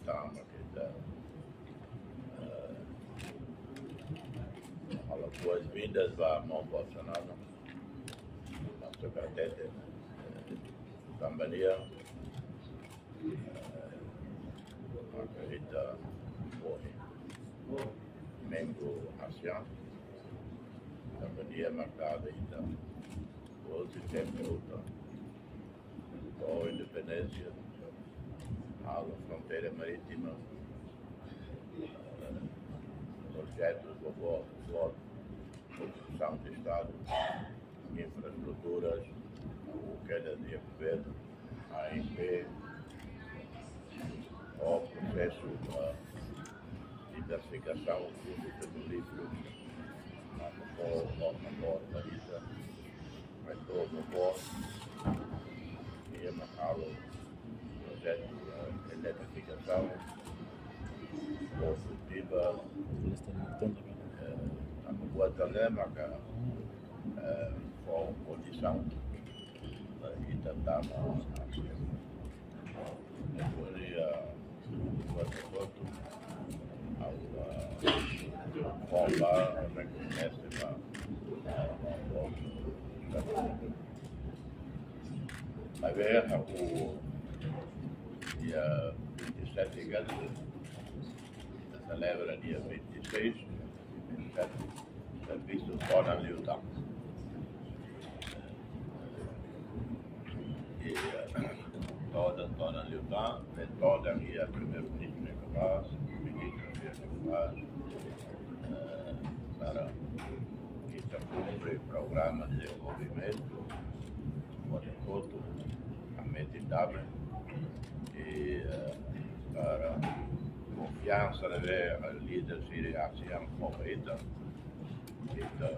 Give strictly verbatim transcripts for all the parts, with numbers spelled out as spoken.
Ita, eh, halo boas-vindas ba maun Bolsonaro, ba sekretáriu, eh, tanba nia, eh, maka ita ohin membru ASEAN, tanba nia maka ita ohin tempu to'o independénsia, halo fronteira marítima, eh, projetus boot, boot, konstrusaun de estrada, infraestruturas, o que é de governo, A M P, o prosesu, eh, diversifikasaun, fundu petrolíferu, o, o, o, Marisa, retornu boot, i ema halo projetu, eh, eletrifikasaun, konstrutiva, eh, tanba buat ida-ne'e maka, eh, fó kondisaun ba ita tama. Depois, eh, buat ida-ne'e, ha'u, eh, fó ba rekoñese ba, eh, ba, ba, Maibé, ha'u, dia vinte e sete kan, ita selebra dia vinte e seis, vinte e sete, servisu todan liután. I, eh, todan, todan liután, i todan iha Primeiru-Ministru nia kapás, Ministru nia kapás, eh, para ita kumpre programa de dezenvolvimentu, para todo a meta também, i, eh, para konfiansa ne'ebé líder sira ASEAN fó ba ita, ita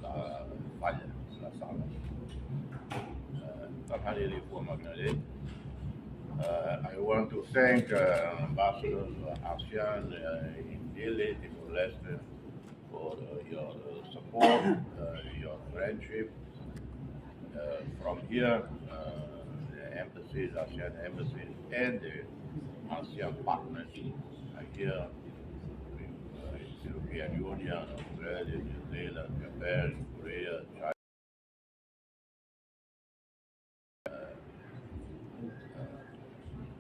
la falla, la sala. Eh, tanba ne'e, ita fó mak ne'e. Uh, I want to thank, uh, Ambassador ASEAN, uh, in Dili, Timor-Leste, for, uh, your, uh, support, uh, your friendship. Uh, from here, uh, the embassies, ASEAN embassies, and the ASEAN partners are here, uh, European Union, Australia, New Zealand, Japan, Korea, China.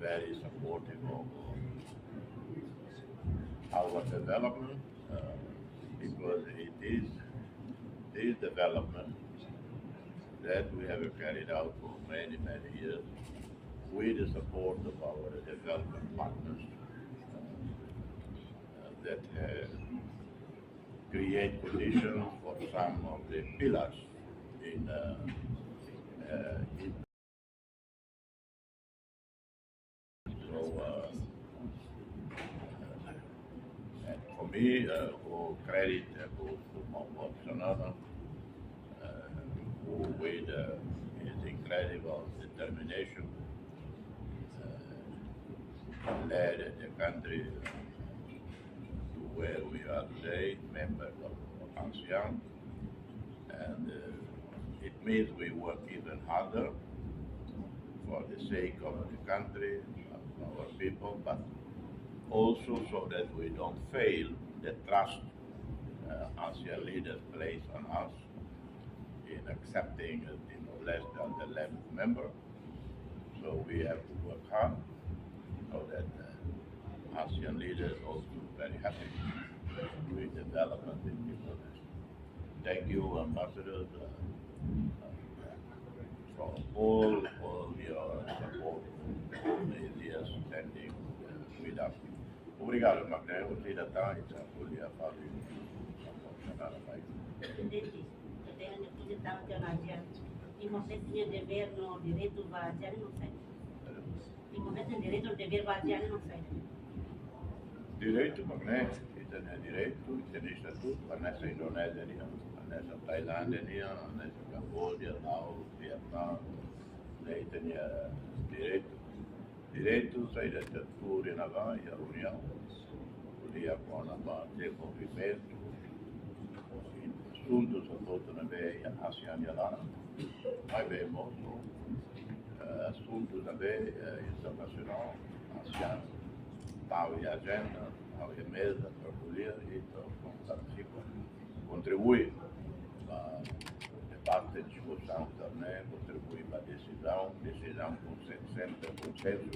Very supportive of our development, uh, because it is this development that we have carried out for many, many years with the support of our development partners, uh, that have create conditions for some of the pillars in, uh, uh, in, so, uh, and for me, uh, all credit, uh, goes to Maun Bolsonaro, uh, who with, uh, his incredible determination, uh, led the country to where we are today, member of ASEAN. And, uh, it means we work even harder for the sake of the country, of our people, but also so that we don't fail the trust, uh, ASEAN leaders place on us in accepting, uh, Timor-Leste as the eleventh member. So we have to work hard so that, uh, ASEAN leaders also very happy with development in Timor-Leste. Thank you, Ambassador, uh, uh, for all, all your support, all the years spending, uh, with us. Obrigadu, Magdalena, por ter dado essa folha para o Presidente, eu tenho a minha posição de analisar. Timor-Leste tem dever no direitu ba ASEAN, não sei. Timor-Leste tem direitu no dever ba ASEAN, não sei. Direitu, Magdalena, ita-nia direitu, ita-nia estatutu, hanesan Indonézia nian, hanesan Tailándia nian, hanesan Kamboja, Laos, Vietname, ne'e ita-nia direitu. Direitu saida ita tuur iha ne'ebá, iha reuniaun. Ko'alia kona-ba dezenvolvimentu, asuntus hotu-hotu ne'ebé iha ASEAN nia laran. Maibé mós, eh, asuntus ne'ebé, eh, internasionál, ASEAN, Tau iha ajenda, tau iha meza, tau ko'alia, ita partisipa, kontribui ba debate, diskusaun, também kontribui ba desizaun, desizaun konsen-, sempre konsensu.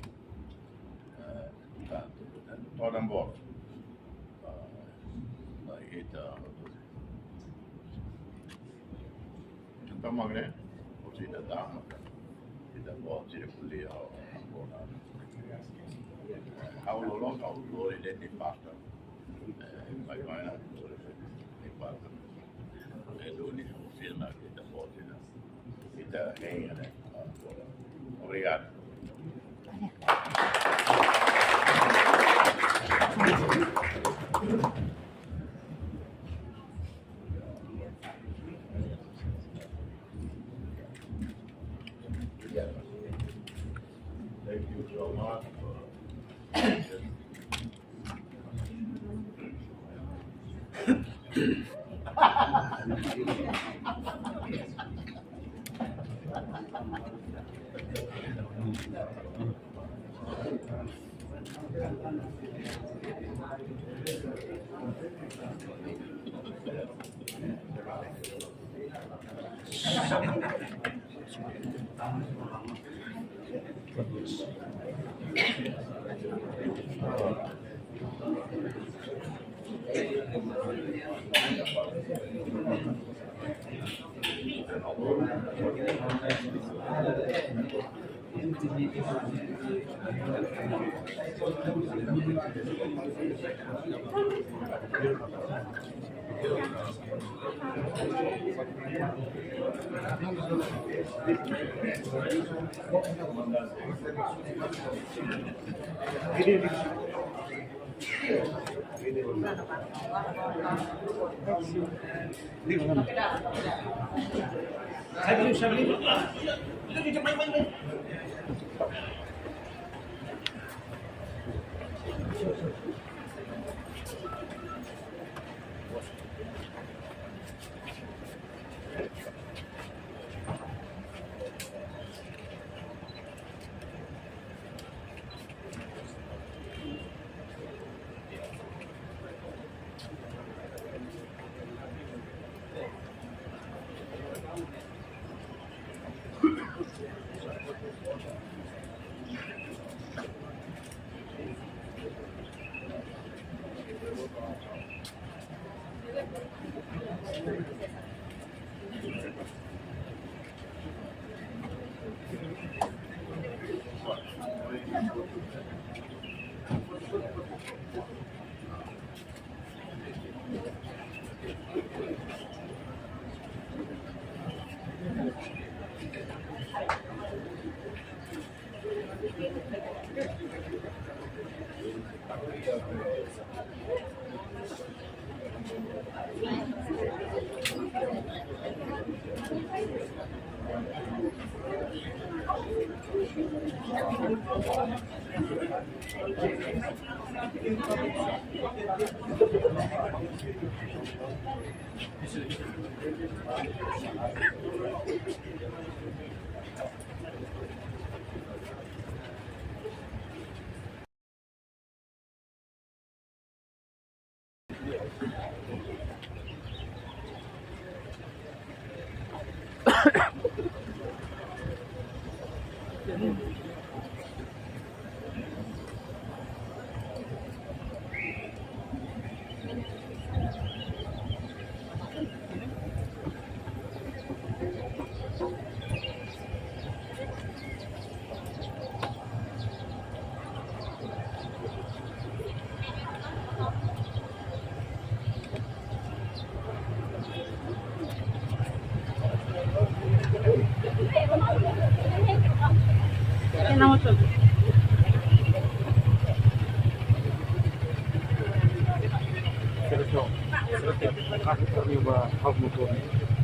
Eh, portantu, portantu, todan boot. Ah, ba ita, entaun, magre, o sida dama, sida boot, sida ko'alia, o, o, ha'u loloos, ha'u lori de'it pasta. Eh, bagaimana? Di pasta. Eh, duni, firma, sida boot, sida. Ita hein, ne'e? Obrigadu. Thank you so much for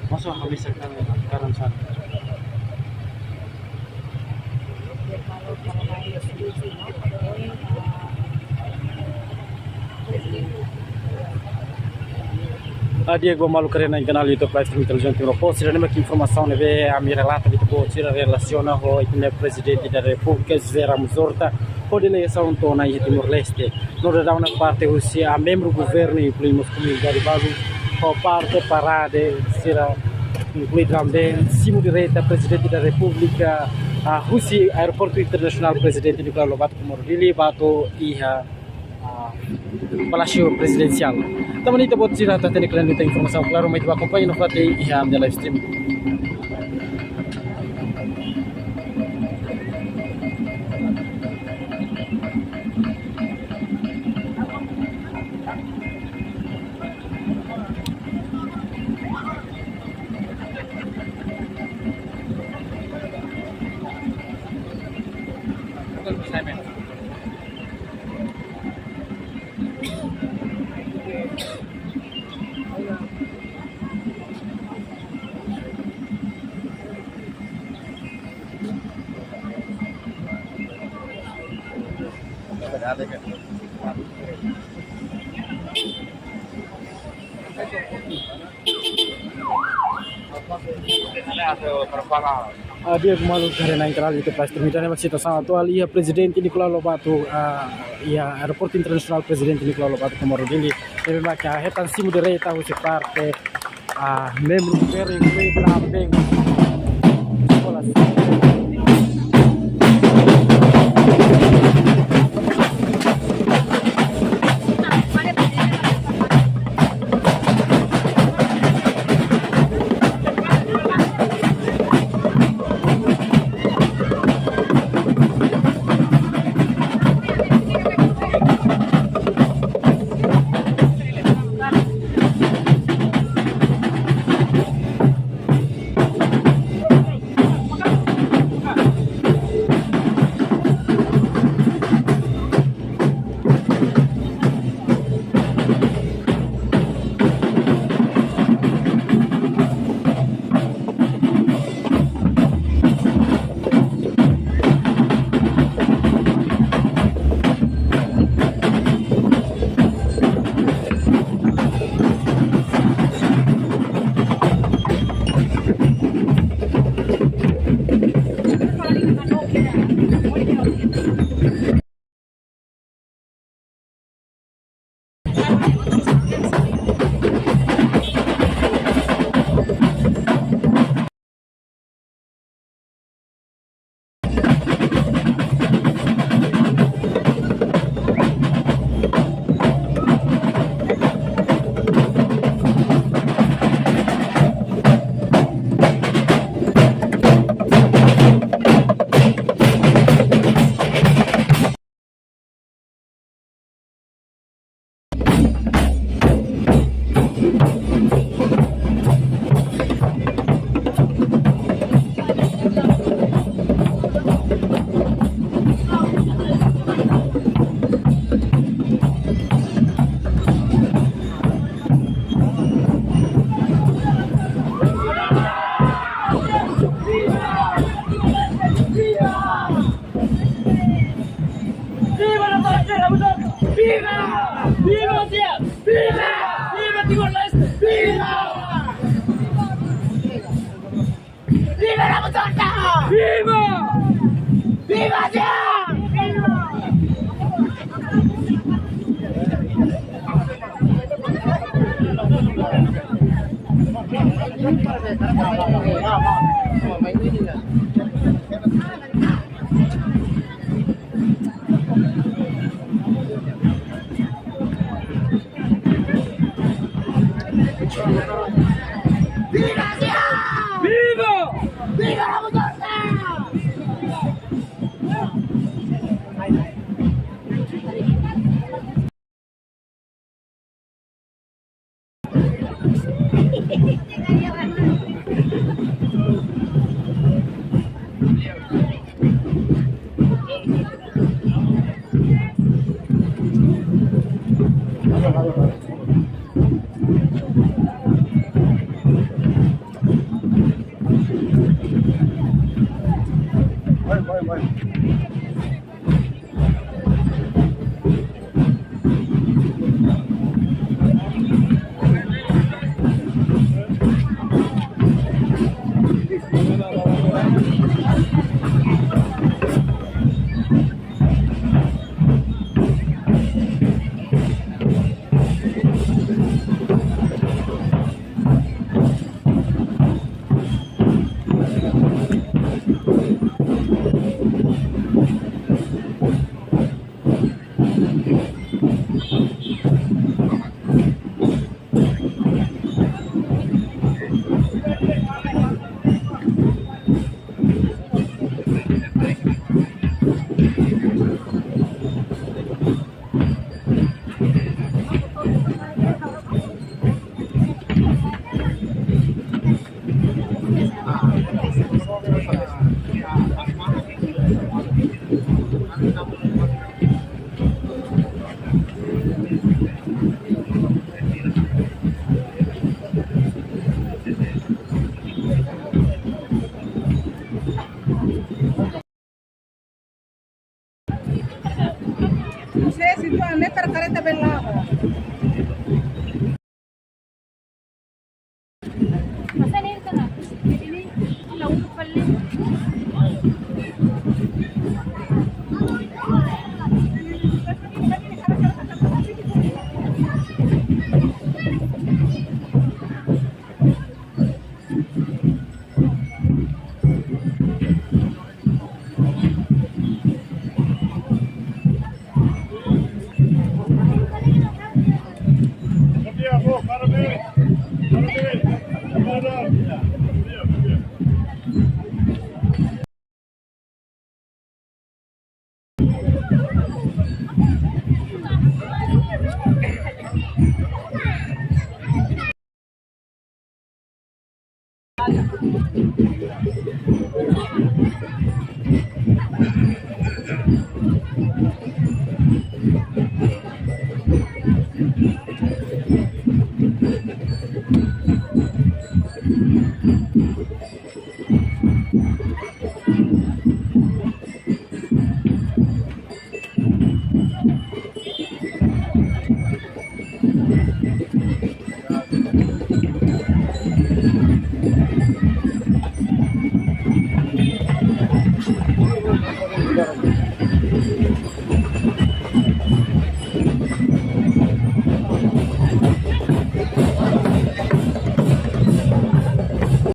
Masa habis sekarang, sekarang sana. Ah, di'ak, maluk haree-na'in iha kanál YouTube Live Stream Televizaun Timor Post, sira ne'e mak informasaun ne'ebé ami relata ba ita-boot sira relasiona ho ita-nia Prezidente da Repúblika, José Ramos Horta, hodi eleisaun to'o ona iha Timor-Leste. No daudaun ne'e parte husi, ah, membru governu, inklui mós komunidade balu, ho parte parade sira, inklui também simu direta Prezidente da Repúblika, ah, husi Aeroportu Internasionál Prezidente Nicolau Lobato Comoro Dili ba to'o iha, ah, Palásiu Prezidensiál. Tanba ne'e ita-boot sira atu hatene kle'an liután informasaun klaru, mai ita bá akompaña nafatin iha ami-nia live stream. Ah, di'ak, maluk haree-na'in iha kanál YouTube Live Stream, ida-ne'e mak situasaun atuál iha Prezidente Nicolau Lobato, ah, iha Aeroportu Internasionál Prezidente Nicolau Lobato Comoro Dili, ne'ebé mak hetan simu direta husi parte, ah, membru governu, inklui também escolas. Viva la frontera, muchachos! Viva! Viva Timor-Leste! Viva! Viva Timor-Leste! Viva! Viva la muchacha! Viva! Viva Timor! Viva! Viva! Viva la muchacha! Sé, si tu ane tar kareta bela.